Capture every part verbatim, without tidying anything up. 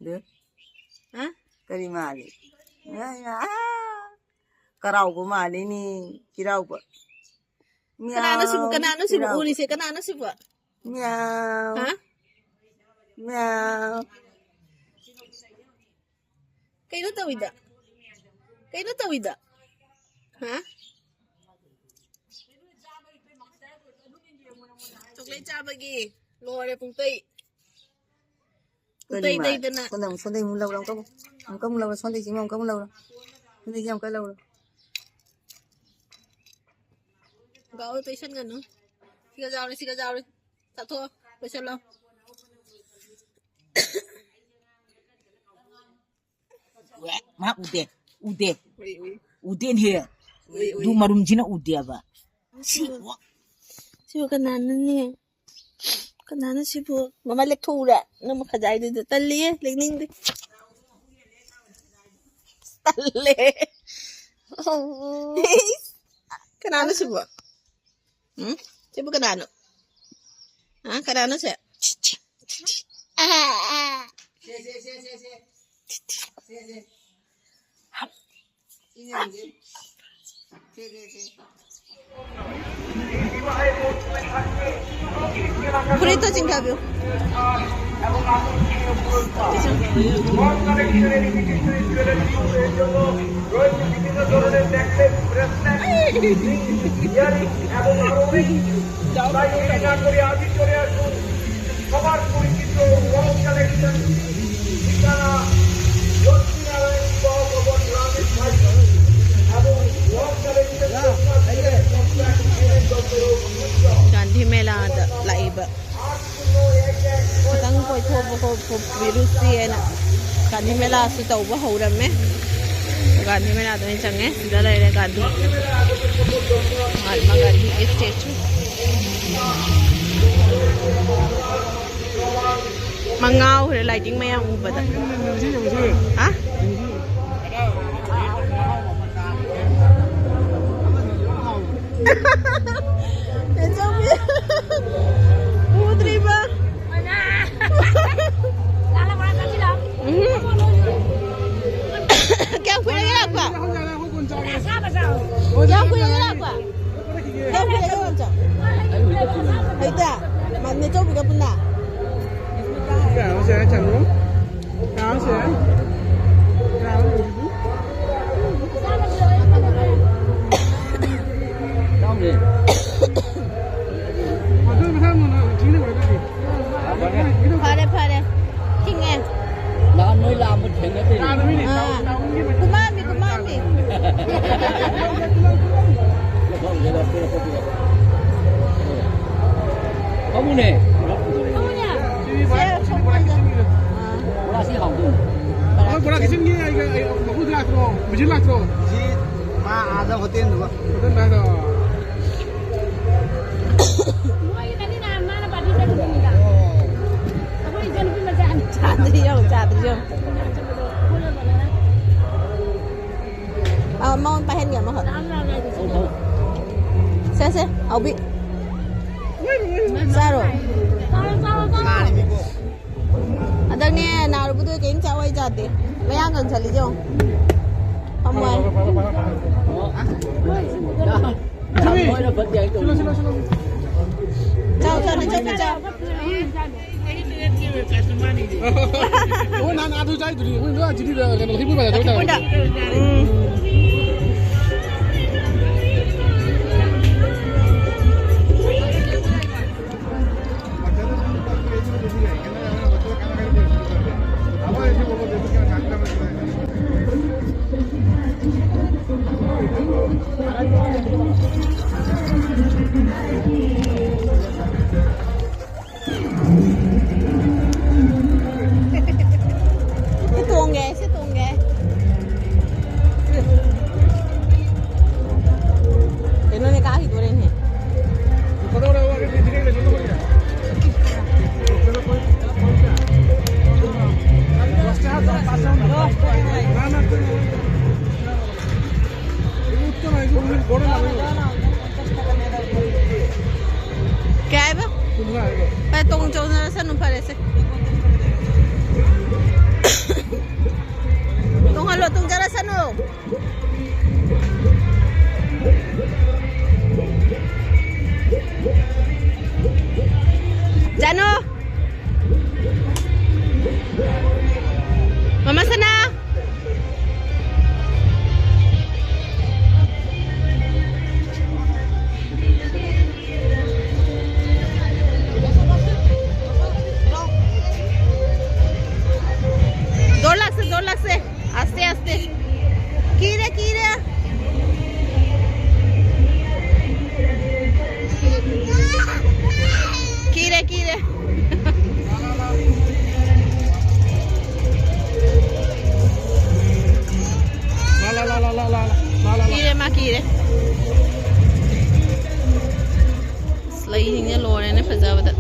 ꯑꯗꯨ ꯍꯥ? ꯀꯔꯤ ꯃꯥꯜꯂꯤ? ꯑꯥ, ꯀꯔꯥꯎꯕ ꯃꯥꯜꯂꯤꯅꯤ, ꯀꯤꯔꯥꯎꯕ꯫ ꯀꯅꯥꯅꯣ ꯁꯤꯕꯨ? ꯃꯤꯌꯥꯎ, ꯀꯅꯥꯅꯣ ꯁꯤꯕꯨ ꯀꯤꯔꯥꯎꯕ꯫ ꯎꯔꯤꯁꯦ? ꯀꯅꯥꯅꯣ ꯁꯤꯕꯨ? ꯃꯤꯌꯥꯎ꯫ ꯍꯥ? ꯃꯤꯌꯥꯎ꯫ ꯀꯩꯅꯣ ꯇꯧꯋꯤꯗ? ꯀꯩꯅꯣ ꯇꯧꯋꯤꯗ? ꯍꯥ? ꯆꯣꯀ꯭ꯂꯦꯠ ꯆꯥꯕꯒꯤ ꯂꯣꯏꯔꯦ ꯄꯨꯡꯇꯩ꯫ ꯀꯔꯤ ꯄꯨꯡꯇꯩ ꯃꯥ-, ꯇꯩꯗꯅ꯫ ꯁꯣꯝꯗ ꯑꯃꯨꯛ, ꯁꯣꯝꯗꯩ ꯑꯃꯨꯛ ꯂꯧꯔꯣ, ꯑꯃꯨꯛꯀ ꯑꯃꯨꯛ, ꯑꯃꯨꯛꯀ ꯑꯃꯨꯛ ꯂꯧꯔꯣ, ꯁꯣꯝꯗꯩ ꯆꯤꯡꯕ ꯑꯃꯨꯛꯀ ꯑꯃꯨꯛ ꯂꯧꯔꯣ, ꯁꯣꯝꯗꯩ ꯆꯤꯡꯕ ꯑꯃꯨꯛꯀ ꯂꯧꯔꯣ꯫ ꯒꯥꯎ ꯇꯩꯁꯟꯒꯅꯨ꯫ ꯁꯤꯒ ꯆꯥꯎꯔꯦ, ꯁꯤꯒ ꯆꯥꯎꯔꯦ꯫ ꯆꯥꯊꯣꯛꯑꯣ, ꯂꯣꯏꯁꯜꯂꯣ꯫ ꯃꯥ ꯎꯗꯦ, ꯎꯗꯦ, ꯎꯏ, ꯎꯏ꯫ ꯎꯗꯦꯅꯦꯍꯦ꯫ ꯎꯏ, ꯎꯏ꯫ ꯑꯗꯨ ꯃꯔꯨꯝꯁꯤꯅ ꯎꯗꯦꯕ꯫ ꯁꯤ ꯁꯤꯕꯨ ꯀꯅꯥꯅꯣꯅꯦ? ꯀꯅꯥꯅꯣ ꯁꯤꯕꯨ? ꯃꯃꯥ ꯂꯦꯛꯊꯣꯛꯎꯔꯦ꯫ ꯅꯪ ꯈꯖꯥꯏꯗꯨꯗ ꯇꯜꯂꯤꯌꯦ, ꯂꯦꯛꯅꯤꯡꯗꯦ꯫ ꯇꯜꯂꯦ꯫ ꯑꯣ꯫ ꯀꯅꯥꯅꯣ ꯁꯤꯕꯨ? ꯎꯝ? ꯁꯤꯕꯨ ꯀꯅꯥꯅꯣ? ꯑ, ꯀꯅꯥꯅꯣ ꯁꯦ? ꯐꯨꯔꯤꯠꯇꯣ ꯆꯤꯡꯊꯕꯤꯌꯨ꯫ তাই দেরি না করে আজই চলে আসুন। সবার পরিচিত ওয়াও কালেকশন, ঠিকানা লক্ষ্মীনারায়ণ সহ ভবন, রামেশ ভাই এবং ওয়াও কালেকশন। ꯒꯥꯟꯙꯤ ꯃꯦꯂꯥꯗ ꯂꯥꯛꯏꯕ꯫ ꯈꯤꯇꯪ ꯀꯣꯏꯊꯣꯛꯄ ꯈꯣꯠꯄ ꯄꯤꯔꯨꯁꯤ ꯍꯥꯏꯅ ꯒꯥꯟꯙꯤ ꯃꯦꯂꯥꯁꯨ ꯇꯧꯕ ꯍꯧꯔꯝꯃꯦ꯫ ꯒꯥꯟꯙꯤ ꯃꯦꯂꯥꯗ ꯑꯣꯏꯅ ꯆꯪꯉꯦ꯫ ꯁꯤꯗ ꯂꯩꯔꯦ ꯒꯥꯟꯙꯤ, ꯃꯍꯥꯠꯃꯥ ꯒꯥꯟꯙꯤꯒꯤ ꯁ꯭ꯇꯦꯆꯨ꯫ ꯃꯉꯥꯎꯈ꯭ꯔꯦ lighting ꯃꯌꯥꯝ ꯎꯕꯗ꯫ ꯍꯥ? ꯎꯗ꯭ꯔꯤꯕ? ꯂꯥꯛꯂꯕ꯭ꯔꯥ? ꯆꯠꯁꯤꯔꯣ? ꯉꯔꯥꯡꯁꯦ ꯐꯔꯦ, ꯐꯔꯦ꯫ ꯊꯤꯡꯉꯦ꯫ ꯅꯍꯥꯟ ꯅꯣꯏ ꯂꯥꯛꯑꯝꯕ ꯊꯦꯡꯅꯗꯦ꯫ ꯑꯥ꯫ ꯀꯨꯃꯥꯝꯃꯤ, ꯀꯨꯃꯥꯝꯃꯤ꯫ ꯐꯝꯃꯨꯅꯦ꯫ ꯁꯦ, ꯁꯣꯝ ꯑꯣꯏꯅ꯫ ꯑꯥ꯫ ꯕꯣꯔꯥꯁꯤ ꯍꯥꯎꯗꯣꯏꯅꯦ꯫ ꯑꯩꯈꯣꯏ ꯕꯣꯔꯥ ꯀꯤꯆꯟꯒꯤ ꯑꯩꯒ, ꯑꯩ, ꯃꯄꯨꯗꯨ ꯂꯥꯛꯇ꯭ꯔꯣ? ꯕꯤꯖꯤ ꯂꯥꯛꯇ꯭ꯔꯣ? ꯕꯤꯖꯤ ꯃꯥ ꯑꯥꯗ ꯍꯣꯇꯦꯜꯗꯨꯒ꯫ ꯍꯣꯇꯦꯜꯗ ꯍꯥꯏꯗꯣ꯫ ꯃꯣꯏꯒꯤꯗꯅꯤ ꯅꯍꯥꯟ ꯃꯥꯅ ꯄꯥꯔꯇꯤ ꯇꯧꯔꯨꯕꯅꯤꯗ꯫ ꯑꯩꯈꯣꯏ ꯏꯆꯟꯅꯨꯄꯤ ꯃꯆꯥꯅꯤ꯫ ꯆꯥꯗ꯭ꯔꯤ ꯌꯦꯡꯉꯨ, ꯆꯥꯗ꯭ꯔꯤ ꯌꯦꯡꯉꯨ꯫ ꯑꯥ, ꯃꯉꯣꯟ ꯄꯥꯏꯍꯟꯒꯦ ꯑꯃꯈꯛ꯫ ꯁꯦ, ꯁꯦ, ꯍꯥꯎꯕꯤ꯫ ꯆꯥꯔꯣ꯫ ꯆꯥꯔꯣ, ꯆꯥꯔꯣ, ꯆꯥꯔꯣ꯫ ꯍꯟꯗꯛꯅꯦ ꯅꯥꯔꯨꯕꯗꯣ ꯀꯔꯤꯝ ꯆꯥꯎ ꯍꯥꯏ ꯌꯥꯗꯦ꯫ ꯃꯌꯥꯡ ꯀꯪꯁꯜꯂꯤ ꯌꯦꯡꯉꯣ꯫ ꯐꯝꯃꯣ ꯍꯥꯏ꯫ ꯁꯤꯜꯂꯣ, ꯁꯤꯜꯂꯣ, ꯁꯤꯜꯂꯣ꯫ ꯆꯥꯎ, ꯆꯥꯎ, ꯅꯆꯧꯕꯤ ꯆꯥꯎ꯫ ꯑꯣ, ꯅꯍꯥꯟ ꯑꯗꯨ ꯆꯥꯏꯗꯨꯗꯤ꯫ ꯑꯩꯈꯣꯏ ꯂꯣꯏ ꯖꯤꯔꯤꯗ ꯀꯩꯅꯣ, ꯂꯛꯈꯤꯄꯨꯔ ꯕꯖꯥꯔ ꯆꯠꯄ ꯇꯥꯔꯦ꯫ ꯂꯛꯈꯤꯄꯨꯔꯗ꯫ ꯎꯝ꯫ ꯁꯤ ꯇꯣꯡꯒꯦ, ꯁꯤ ꯇꯣꯡꯒꯦ꯫ ꯀꯤꯔꯦ꯫ ꯑꯁ, ꯂꯩꯁꯤꯡꯁꯦ ꯂꯣꯏꯔꯦꯅꯦ ꯐꯖꯕꯗ꯫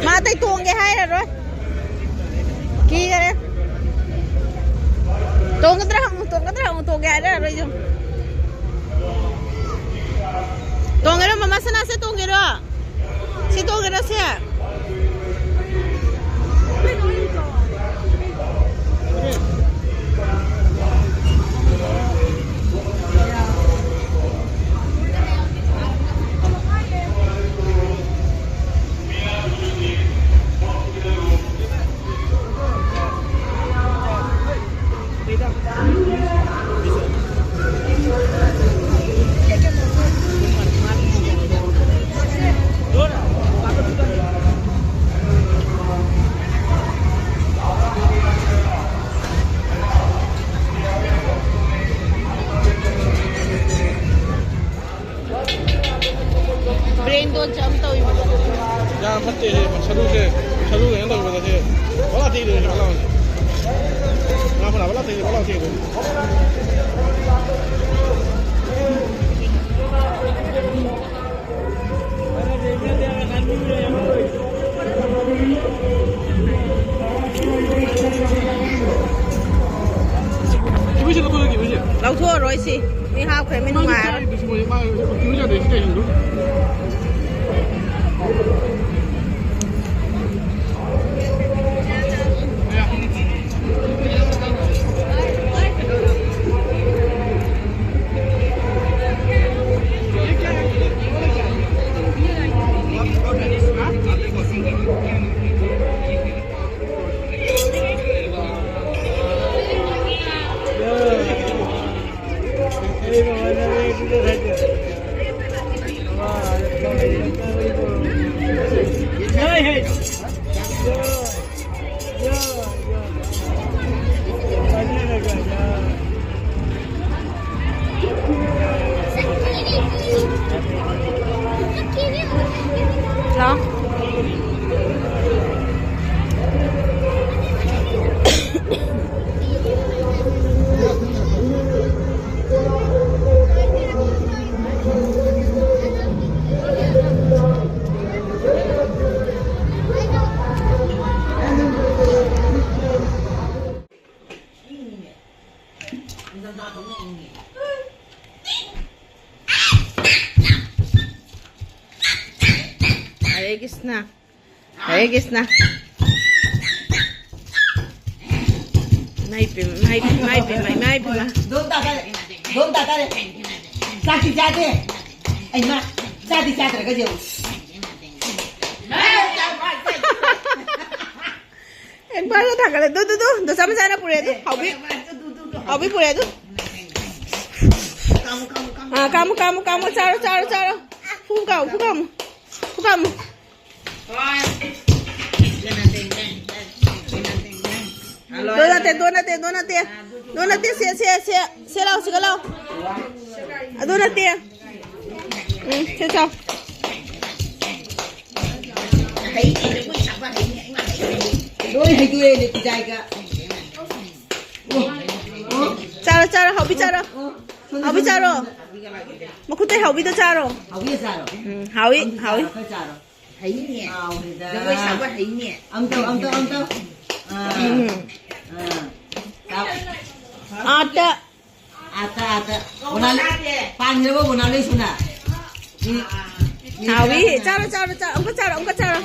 ꯃꯥ ꯑꯇꯩ ꯇꯣꯡꯒꯦ ꯍꯥꯏꯔꯔꯣꯏ꯫ ꯀꯤꯈꯔꯦ꯫ ꯇꯣꯡꯒꯗ꯭ꯔꯥ ꯍꯪꯉꯨ, ꯇꯣꯡꯒꯗ꯭ꯔꯥ ꯍꯪꯉꯨ, ꯇꯣꯡꯒꯦ ꯍꯥꯏꯔꯔꯣꯏ ꯌꯨꯝ꯫ ꯇꯣꯡꯒꯦꯔꯣ ꯃꯃꯥ ꯁꯅꯥꯁꯦ, ꯇꯣꯡꯒꯦꯔꯣ? ꯁꯤ ꯇꯣꯡꯒꯦꯔꯣ ꯁꯦ? ꯕ꯭ꯔꯦꯟꯗꯣ ꯖꯝ ꯇꯧꯏꯕ꯫ ꯌꯥꯝ ꯐꯠꯇꯦ ꯁꯤ ꯁꯔꯨꯁꯦ, ꯁꯔꯨ ꯀꯩꯅꯣ ꯇꯧꯕꯗ ꯁꯤ ꯕꯂꯥ ꯊꯤꯗꯣꯏꯅꯦ ꯁꯤ ꯕꯂꯥ꯫ ꯉꯥ ꯐꯅꯕ ꯂꯥ ꯊꯤꯗꯣꯏꯅꯦ, ꯕꯂꯥ ꯊꯤꯗꯣꯏꯅꯦ꯫ ꯂꯧꯊꯣꯛꯑꯔꯣꯏ ꯁꯤ꯫ ꯃꯤ ꯍꯥꯞꯈ꯭ꯔꯦ, ꯃꯤ ꯅꯨꯡꯉꯥꯏꯔꯔꯣꯏ꯫ ꯍꯔꯦ ꯀ꯭ꯔꯤꯁꯅ꯫ ꯍꯔꯦ ꯀ꯭ꯔꯤꯁꯅ꯫ ꯏꯃꯥꯏ ꯄꯦꯝꯃ, ꯏꯃꯥꯏ ꯄꯦꯝꯃ, ꯏꯃꯥꯏ ꯄꯦꯝꯃ, ꯏꯃꯥꯏ ꯄꯦꯝꯃ꯫ ꯗꯣꯟ ꯇꯥ ꯇꯥꯔꯦ꯫ ꯗꯣꯟ ꯇꯥ ꯇꯥꯔꯦ꯫ ꯆꯥꯛꯇꯤ ꯆꯥꯗꯦ꯫ ꯑꯩ ꯃꯥ, ꯆꯥꯗꯤ ꯆꯥꯗ꯭ꯔꯒ ꯌꯦꯡꯉꯨ꯫ ꯑꯦ, ꯃꯥꯅ ꯊꯥꯡꯒꯠꯂꯦ꯫ ꯗꯨ, ꯗꯨ, ꯗꯨ, ꯗꯨ, ꯆꯥꯃ ꯆꯥꯅ ꯄꯨꯔꯦ ꯑꯗꯨ꯫ ꯍꯥꯎꯕꯤ꯫ ꯍꯥꯎꯕꯤ ꯄꯨꯔꯦ ꯑꯗꯨ꯫ ꯑꯥ, ꯀꯥꯝꯃꯨ, ꯀꯥꯝꯃꯨ, ꯀꯥꯝꯃꯨ, ꯆꯥꯔꯣ, ꯆꯥꯔꯣ, ꯆꯥꯔꯣ꯫ ꯐꯨ ꯀꯥꯝꯃꯨ, ꯐꯨ ꯀꯥꯝꯃꯨ꯫ ꯐꯨ ꯀꯥꯝꯃꯨ꯫ ꯗꯣ ꯅꯠꯇꯦ, ꯗꯣ ꯅꯠꯇꯦ, ꯗꯣ ꯅꯠꯇꯦ꯫ ꯗꯣ ꯅꯠꯇꯦ, ꯁꯦ, ꯁꯦ, ꯁꯦ, ꯁꯦ ꯂꯥꯎ, ꯁꯤꯒ ꯂꯥꯎ꯫ ꯑꯗꯨ ꯅꯠꯇꯦ꯫ ꯎꯝ, ꯁꯦ ꯆꯥꯎ꯫ ꯂꯣꯏ ꯍꯩꯗꯣꯛꯑꯦ, ꯂꯤꯄꯤꯖꯥꯏꯒ꯫ ꯑꯣ, ꯑꯣ꯫ ꯆꯥꯔꯣ, ꯆꯥꯔꯣ, ꯍꯥꯎꯕꯤ ꯆꯥꯔꯣ꯫ ꯑꯣ, ꯁꯣꯝꯗ, ꯍꯥꯎꯕꯤ ꯁꯣꯝꯗ, ꯆꯥꯔꯣ꯫ ꯁꯣꯝꯗ꯫ ꯃꯈꯨꯠꯇꯩ ꯍꯥꯎꯕꯤꯗꯣ ꯆꯥꯔꯣ꯫ ꯍꯥꯎꯕꯤꯒ ꯆꯥꯔꯣ꯫ ꯎꯝ, ꯍꯥꯎꯏ, ꯑꯝꯇ ꯍꯥꯎꯏ꯫ ꯆꯥꯔꯣ, ꯈꯔ ꯆꯥꯔꯣ꯫ ꯍꯩꯅꯦ꯫ ꯍꯥꯎꯔꯦꯗ꯫ ꯖꯒꯣꯏ ꯁꯥꯕ ꯍꯩꯅꯦ꯫ ꯑꯝꯇ, ꯑꯝꯇ, ꯑꯝꯇ꯫ ꯑꯥ꯫ ꯎꯝ꯫ ꯑꯥ꯫ ꯆꯥꯎ꯫ ꯑꯥꯔꯠꯇ꯫ ꯑꯥꯔꯠꯇ, ꯑꯥꯔꯠꯇ꯫ ꯕꯣꯅꯥꯂꯤ-, ꯄꯥꯟꯈ꯭ꯔꯕꯣ ꯕꯣꯅꯥꯂꯤꯁꯨꯅ? ꯃꯤ-, ꯃꯤ ꯍꯥꯎꯏ꯫ ꯈꯔ ꯆꯥꯔꯣ, ꯆꯥꯔꯣ, ꯆꯥꯔꯣ꯫ ꯑꯃꯨꯛꯀ ꯆꯥꯔꯣ, ꯑꯃꯨꯛꯀ ꯆꯥꯔꯣ꯫